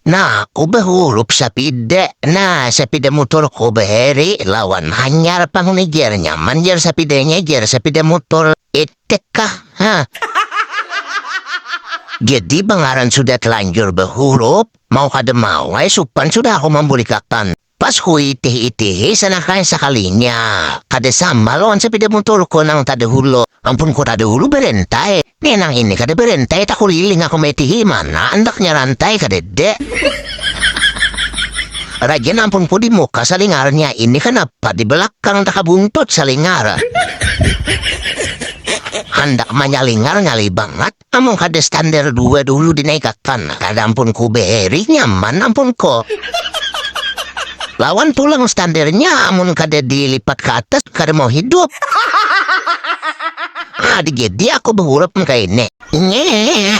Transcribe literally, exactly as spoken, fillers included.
Nah, aku bahurup sapida. Nah, sapida motor ku bahari lawan hanyar pang ni, jar. Nyaman, jar, sapidanya, jar. Sapida motor etek kah? Ha. Jadi, bangaran sudah telanjur bahurup, mau kada mau ai supan sudah aku mambulikakan. Pas ku itih-itihi, sanakai sakalinya kada sama lawan sapida motorku nang tadahulu. Ampun, ku tadahulu berentai. Nih, nang ini kada berentai, takuliling aku maitihi, mana andaknya rantai, kadada. Rajin ampun ku di muka salingarnya, ini kanapa di belakang takabuntut salingar. Handak manyalingar ngalih bangat, amun kada standar dua dulu dinaikakan, kada ampun ku beri nyaman ampun ko. Lawan pulang standarnya, amun kada dilipat ke atas, kada mau hidup. Ah, di jadi aku bahurap kaini. Nyeh.